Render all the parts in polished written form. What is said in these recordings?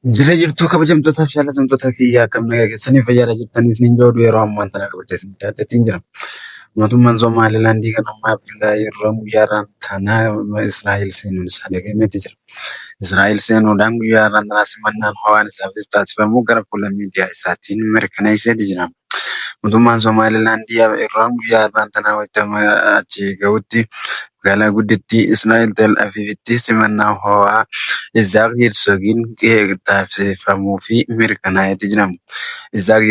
Jira jirtuu kabajamtootaa fi jaallatamtoota kiyyaa akkam nagaa keessanii fayyaadha jettanii isiniin jedhu yeroo ammaan tana qabadhee isin addaattiin jira. Mootummaan Somaalilaandii kan ammaa Abdullaa yeroo guyyaarraan tana Israa'el seenuun isaa dhagahameeti jira. Israa'el seenuudhaan guyyaarraan tana simannaan hawaan isaafis taasifamu gara fuula miidiyaa isaatiin mirkaneesseeti jira. Mootummaan Somaalilaandii yeroo guyyaarraan tana wayitama achi gahutti magaalaa guddittii Israa'el Tel Aviivitti simannaa ho'aa Isaaq Herzoogiin taasifamuu fi mirkanaa'eeti jira. Isaaq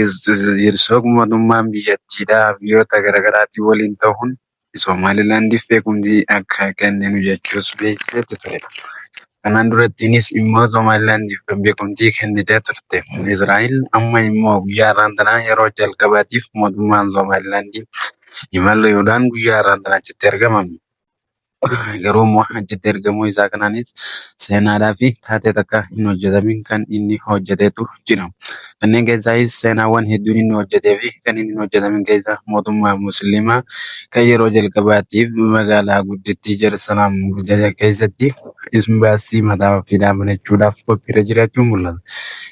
Herzog mootummaan biyyattiidhaa biyyoota garaagaraatiin waliin ta'uun Somaalilaandiif beekumtii akka kenninu jechuus beeksiseeti ture. Kanaan durattiinis immoo Somaalilaandiif kan beekumtii kennitee turte. Israa'el amma immoo guyyaa har'aan tanaa yeroo jalqabaatiif mootummaan Somaalilaandii imaluudhaan guyyaa har'aan tana achitti argama. Garuu immoo achitti argamuu isaa kanaanis seenaadhaa fi taatee takka hin hojjetamin kan inni hojjetetu jira. Kanneen keessaayis seenaawwan hedduun inni hojjetee fi kan inni hin hojjetamin keessaa mootummaa Musliimaa kan yeroo jalqabaatiif magaalaa guddittii Jerusalem keessatti imbaasii mataa ofiidhaa banachuudhaaf qophiirra jiraachuun mul'ata.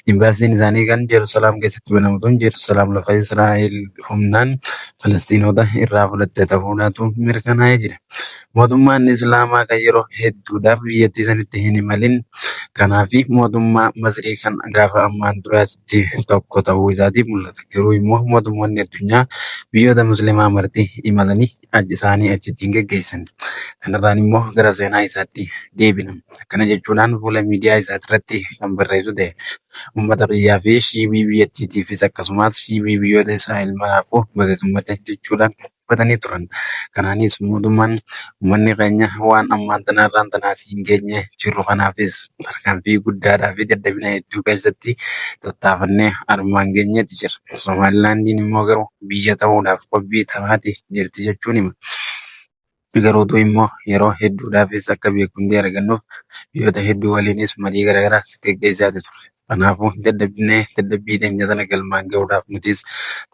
Imbaasiin isaanii kan Jerusalem keessatti banamu tun Jerusalem lafa Israa'el humnaan Falastiinota irraa fudhatte ta'uudhaatu mirkanaa'ee jira. Mootummaan Islaamaa kan yeroo hedduudhaaf biyyattii sanitti hin imalin kanaa fi mootummaa Masrii kan gaafa ammaan duraatti tokko ta'uu isaatii mul'ata. Garuu immoo mootummoonni addunyaa biyyoota Musliimaa marti imalanii isaanii achitti hin geggeessan. Kanarraan immoo gara seenaa isaatti deebina. Akkana jechuudhaan fuula miidiyaa isaatirratti kan barreessu ta'e. Uummata biyyaa fi shiibii biyyattiitiifis akkasumas shiibii biyyoota Israa'el maraafuu baga gammaddan jechuudhaan dubbatanii turan. Kanaanis mootummaan uummanni keenya waan ammaan tanarraan tanaas hin geenye jirru kanaafis tarkaanfii guddaadhaa fi dadhabina hedduu keessatti tattaafannee armaan geenyeeti jira. Somaalilaandiin immoo garuu biyya ta'uudhaaf qophii tawaati jirti jechuun hima. Garuutu immoo yeroo hedduudhaafis akka beekumtii argannuuf biyyoota hedduu waliinis marii garaagaraas geggeessaati turre. Kanaafuu dadhabnee dadhabbii teenya sana galmaan gahuudhaaf nutis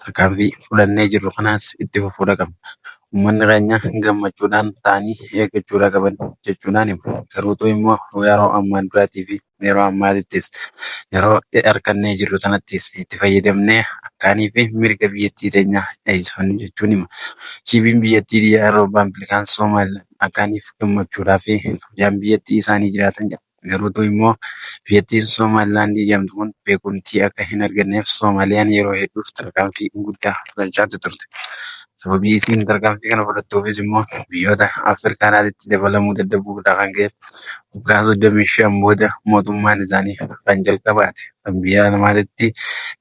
tarkaanfii fudhannee jirru kanaas itti fufuudha qabna. Uummanni keenya gammachuudhaan ta'anii eeggachuudha qaban jechuudhaan himu. Garuutu immoo yeroo ammaan duraatii fi yeroo ammaatittis yeroo harkannee jirru sanattis itti fayyadamnee akkaanii fi mirga biyyattii teenyaa eegsifannu jechuun hima. Shiibiin biyyattii yeroo Baambilikaan Somaalilaand akkaaniif gammachuudhaa fi kabajaan biyyattii isaanii jiraatan jedha. Garuutu immoo biyyattiin Somaalilaandii jedhamtu kun beekumtii akka hin arganneef Soomaaliyaan yeroo hedduuf tarkaanfii guddaa fudhachaa turte. Sababii isiin tarkaanfii kana fudhattuufis immoo biyyoota Afrikaanaatti dabalamuu dadhabuudhaan kan ka'e waggaa 35 booda mootummaan isaanii kan jalqabaate kan biyya namaatitti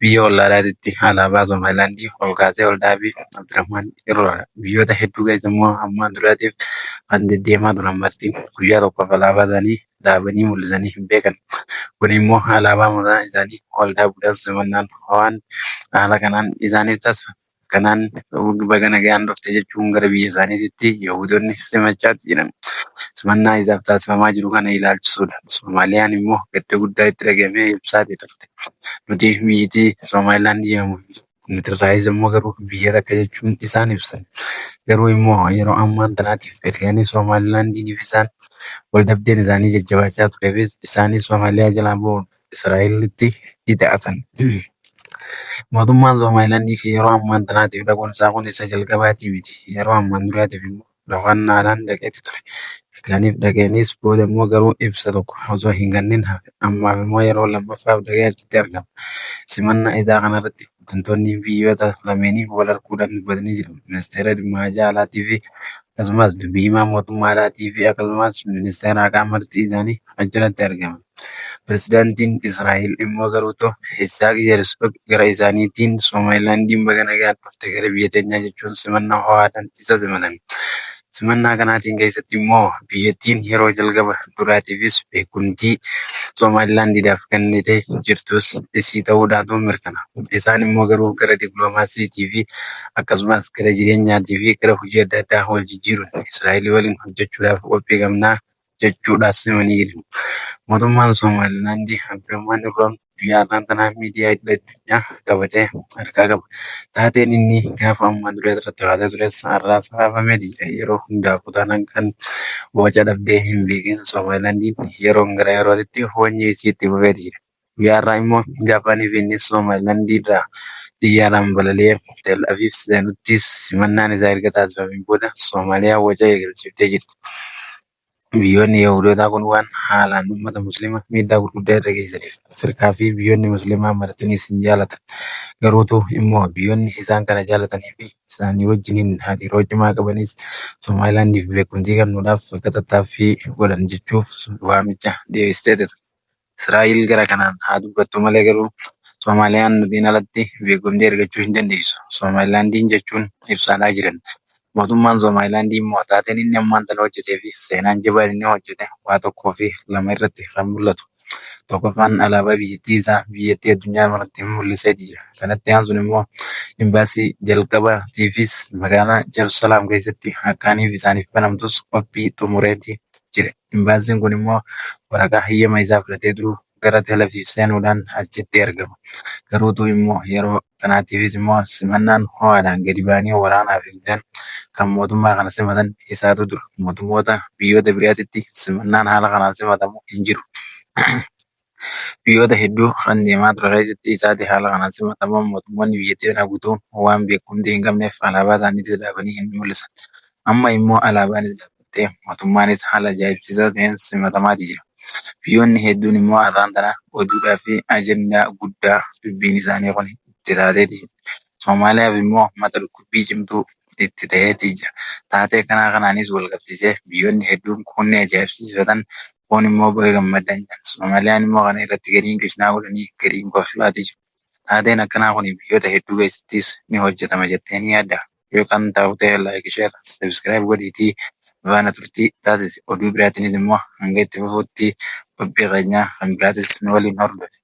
biyya ollaadhaatitti alaabaa Somaalilaandii ol kaasee ol dhaabee Abdurrahman Irroodha. Biyyoota hedduu keessa immoo ammaan duraatiif kan deddeemaa turan marti guyyaa tokkoof alaabaa isaanii dhaabanii mul'isanii hin beekan. Kun immoo alaabaa mataa isaanii ol dhaabuudhaan simannaan waan haala kanaan isaaniif taasifama. Kanaan baga nagaan dhufte jechuun gara biyya isaaniitti Yahudoonni simachaatti jiran. Simannaa isaaf taasifamaa jiru kana ilaalchisuudha. Somaaliyaan immoo gadda guddaa itti dhagahame ibsaatii turte. Nuti biyyittii Somaalilaand jedhamu nuti irraayis immoo garuu biyya takka jechuun isaan ibsan. Garuu immoo yeroo ammaan tanaatiif erganii Somaalilaandiiniif isaan wal dhabdeen isaanii jajjabaachaa tureefis isaanis Somaaliyaa jalaa bahuun Israa'elitti hidhatan. Mootummaan Somaalilaandii yeroo ammaan tanaatiif dhaquun isaa kun isa jalqabaatii miti. Yeroo ammaan duraatiif immoo dhokannaadhaan dhaqeeti ture. Dhaqaniif dhaqeenis booda immoo garuu ibsa tokko osoo hin kennin hafe. Ammaaf immoo yeroo lammaffaaf dhaqee achitti argama. Simannaa isaa kanarratti hooggantoonni biyyoota lameenii wal arguudhaan dubbatanii jiru. Ministeera dhimma haajaa alaatii fi akkasumas dubbii himaa mootummaadhaatii fi akkasumas ministeera haqaa marti isaanii achirratti argaman. Pirezidaantiin Israa'el immoo garuutu Isaaq Herzog gara isaaniitiin Somaalilaandiin baga nagaan dhufte gara biyya teenyaa jechuun simannaa ho'aadhaan isa simatan. Simannaa kanaatiin keessatti immoo biyyattiin yeroo jalqaba duraatiifis beekumtii Somaalilaandiidhaaf kennitee jirtus isii ta'uudhaatu mirkana. Isaan immoo garuu gara dippiloomaasiitii fi akkasumas gara jireenyaatii fi gara hojii adda addaa wal jijjiiruun Israa'el waliin hojjechuudhaaf qophii qabnaa jechuudhaas himanii jiru. Mootummaan Somaalilaandii Abdurrahman Irroon guyyaa har'aan tanaa miidiyaa idil addunyaa qabatee harkaa qaba. Taateen inni gaafa ammaan dura irratti kaasee tures har'aas kaafamee jira. Yeroo hundaafuu taanaan kan waca dhabdee hin beekin Somaalilaandiin yeroon gara yerootti wanyi isii itti fufeeti jira. Guyyaa har'aa immoo gaafa fi inni Somaalilaandii irraa xiyyaaraan balali'ee Tel Aviv seenuttis simannaan isaa erga taasifameen booda Soomaaliyaan waca eegalchiiftee jirti. Biyyoonni Yahudootaa kun waan haalaan uummata Musliimaa miidhaa gurguddaa irra geessaniif Afrikaa fi biyyoonni Musliimaa martinis hin jaalatan. Garuutu immoo biyyoonni isaan kana jaalatanii fi isaanii wajjiniin hariiroo cimaa qabanis Somaalilaandiif beekumtii kennuudhaaf akka tattaaffii godhan jechuuf waamicha dhiyeessitee turte. Israa'el gara kanaan haa dubbattu malee garuu Soomaaliyaan nutiin alatti beekumtii argachuu hin dandeessu. Somaalilaandiin jechuun ibsaadhaa jiran. Mootummaan Somaalilaandii immoo taateen inni ammaan tana hojjetee fi seenaan jabaan inni hojjete waa tokkoo fi lama irratti kan mul'atu. Tokkoffaan alaabaa biyyattii isaa biyyattii addunyaa maratti mul'isee jira. Kanatti aansuun immoo imbaasii jalqabaatiifis magaalaa Jerusalaam keessatti akkaaniif isaaniif banamtus qophii xumureeti jira. Imbaasiin kun immoo waraqaa hayyama isaa fudhatee duruu gara Tel Aviv seenuudhaan achitti argama. Garuutu immoo yeroo kanaatiifis immoo simannaan ho'aadhaan gadi ba'anii waraanaaf eegdan kan mootummaa kana simatan isaatu dura. Mootummoota biyyoota biraatitti simannaan haala kanaan simatamu hin jiru. Biyyoota hedduu kan deemaa ture keessatti isaati haala kanaan simatamu mootummoonni biyyattii sana guutuu waan beekumtii hin qabneef alaabaa isaaniitis dhaabanii hin mul'isan. Amma immoo alaabaanis dhaabbattee mootummaanis haala ajaa'ibsiisaa ta'een simatamaati jira. Biyyoonni hedduun immoo har'aan tana oduudhaa fi ajandaa guddaa dubbiin isaanii kun itti taateeti. Somaaliyaaf immoo mata dhukkubbii cimtuu itti ta'eeti jira. Taatee kanaa kanaanis wal qabsiisee biyyoonni hedduun kun ni ajaa'ibsiifatan kun immoo baga gammadan jedhan. Somaaliyaan immoo kana irratti gariin qishnaa godhanii gariin koflaati jiru. Taateen akkanaa kun biyyoota hedduu keessattis ni hojjetama jettee ni yaadda. Yookaan ta'u ta'e like, share, subscribe godhiitii faana turtii taasisi. Oduu biraatiinis immoo hanga itti fufuutti qophii keenya kan biraatis nu waliin hordofi.